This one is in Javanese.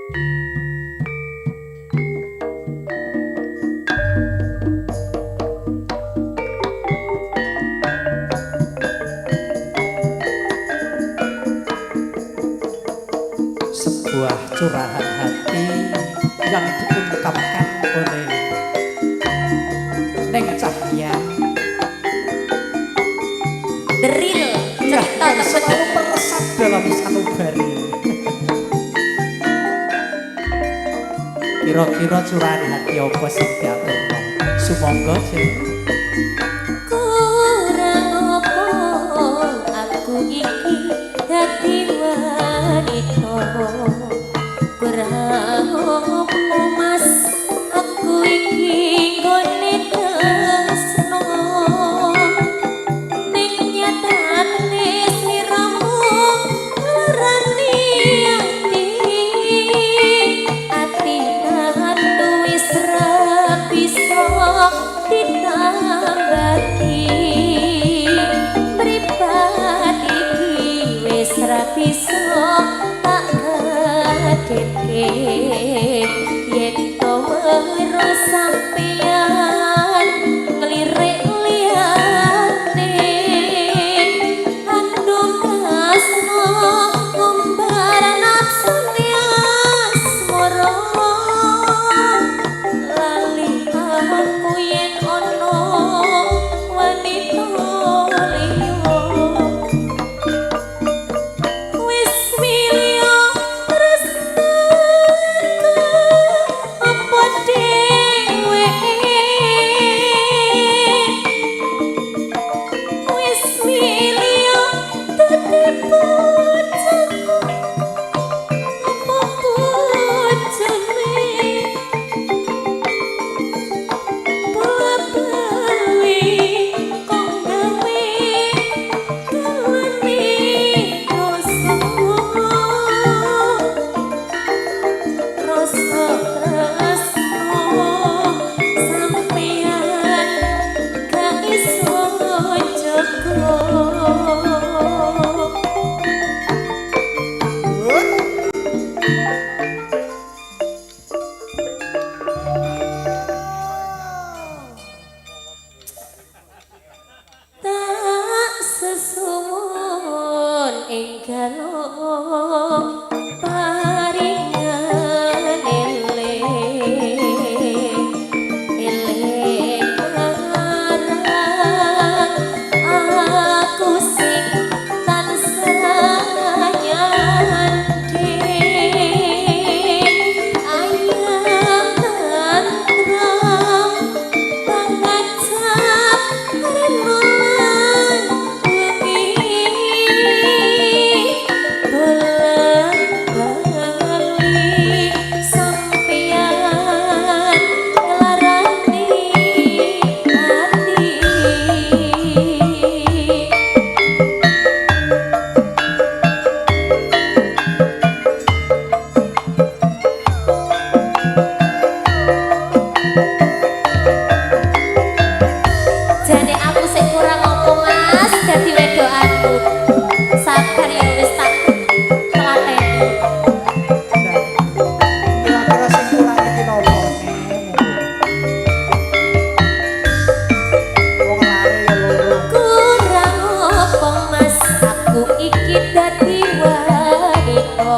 Sebuah curahan hati yang diungkapkan oleh Neng Cahya. The real Ya, cerita yang tersebut. Selalu meresap dalam sanubari. Kira-kira curahan hati apa sing diaturno? Sumangga, Jeng. Kurang apa aku iki dadi wanita? Kurang apa, Mas, aku iki nggone tresno? Ning nyatane sliramu nglarani ati. Ati tatu wis ra bisa ditambati. Mripat iki wis ra bisa tak kedhepke. Yen to weruh sampeyan nglirik liyane, andum tresno ngumbar nafsune asmara. Lali aku yen ana wanita liya. Wis milih tresnaku apa dhewe? Wis milih dadi bojoku apa bojone? Bola-bali kok gawe kelane rasa, rasa tresno sampeyan gak iso jaga. Tak sesuwun ing galuk paringan eling eling marang aku sing tansah nyanding. Ayem tentrem pangajap rino lan wengi, bola-bali sampeyan nglarani ati. Jane aku sik kurang opo, Mas, dadi wedokanmu? Sabar ya, wis tak telateni. Kira-kira sing kurang iki napa, Neng? Wong lare ya loro. Kurang opo, Mas, aku iki dadi wanita?